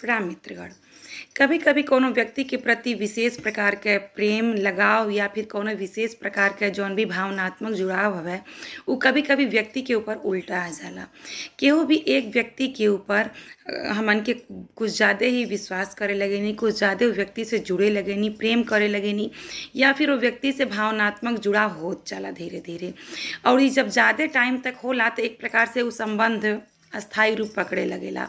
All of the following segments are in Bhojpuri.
प्रणाम मित्रगण। कभी कभी कोनो व्यक्ति के प्रति विशेष प्रकार के प्रेम लगाव या फिर कोनो विशेष प्रकार के जौन भी भावनात्मक जुड़ाव हवे, उ कभी कभी व्यक्ति के ऊपर उल्टा आ जाला। केहू भी एक व्यक्ति के ऊपर हमन के कुछ ज़्यादा ही विश्वास करे लगेनी, कुछ ज़्यादा व्यक्ति से जुड़े लगेनी, प्रेम करे लगेनी या फिर वो व्यक्ति से भावनात्मक जुड़ाव होत जाला धीरे धीरे। और ई जब ज़्यादा टाइम तक होला तो एक प्रकार से उ संबंध अस्थाई रूप पकड़े लगेला।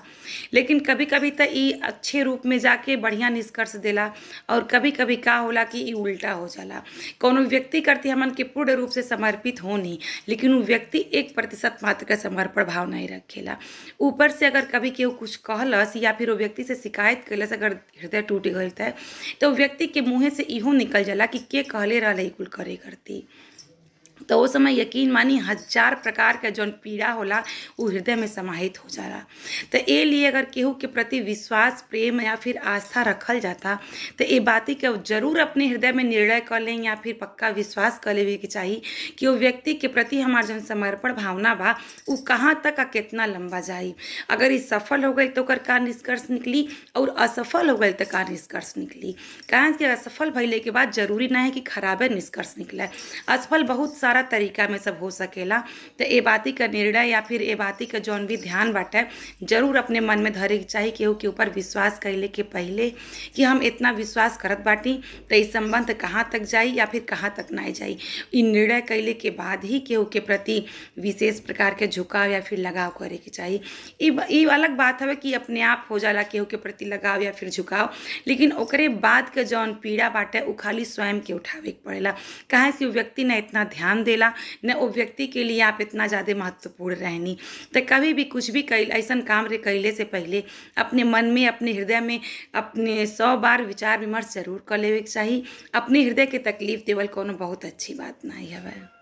लेकिन कभी कभी त ई अच्छे रूप में जाके बढ़िया निष्कर्ष देला और कभी कभी का होला कि ई उल्टा हो जाला। कौनो व्यक्ति करती हमन के पूर्ण रूप से समर्पित होनी, लेकिन उ व्यक्ति 1% मात्र का समर्पण भाव नहीं रखेला। ऊपर से अगर कभी केहू कुछ कहलस या फिर वो व्यक्ति से शिकायत कैलस, अगर हृदय टूट गईल त व्यक्ति के मुँहे से इहो निकल जाला कि के कहले रहले ई कुल करे करती। तो वो समय यकीन मानी हजार प्रकार के जौन पीड़ा होला उ हृदय में समाहित हो जाला। तो ए लिए अगर केहू के प्रति विश्वास, प्रेम या फिर आस्था रखल जाता तो ए बाती के जरूर अपने हृदय में निर्णय कर लें या फिर पक्का विश्वास कर लेवे के चाही कि वो व्यक्ति के प्रति हमार जौन समर्पण भावना बा उ कहाँ तक आ केतना लंबा जाई। अगर ई सफल हो गई तो ओकर का निष्कर्ष निकली और असफल हो गई तो का निष्कर्ष निकली। काहे कि असफल भइले के बाद जरूरी ना है कि खराबे निष्कर्ष निकले, असफल बहुत सारा तरीका में सब हो सकेला। तो ए बाती का निर्णय या फिर ए बाती का जौन भी ध्यान बाटे जरूर अपने मन में धरे के चाही केहू के ऊपर विश्वास कइले के पहिले कि हम इतना विश्वास करत बाटी तो ई संबंध कहाँ तक जाई या फिर कहाँ तक ना जाई। ई निर्णय कइले के बाद ही केहू के प्रति विशेष प्रकार के झुकाव या फिर लगाव करे के चाही। ई अलग बात हवे कि अपने आप हो जाला केहू के प्रति लगाव या फिर झुकाव, लेकिन ओकरे बाद के जौन पीड़ा बाटे उ खाली स्वयं के उठावे के पड़ेला। काहे कि उ व्यक्ति न इतना ध्यान देला न ओ व्यक्ति के लिए आप इतना ज़्यादा महत्वपूर्ण रहनी। तो कभी भी कुछ भी कैल ऐसन काम रे कैले से पहले अपने मन में, अपने हृदय में अपने 100 बार विचार विमर्श जरूर कर लेवे के चाही। अपने हृदय के तकलीफ देवल कोनो बहुत अच्छी बात नहीं हवे।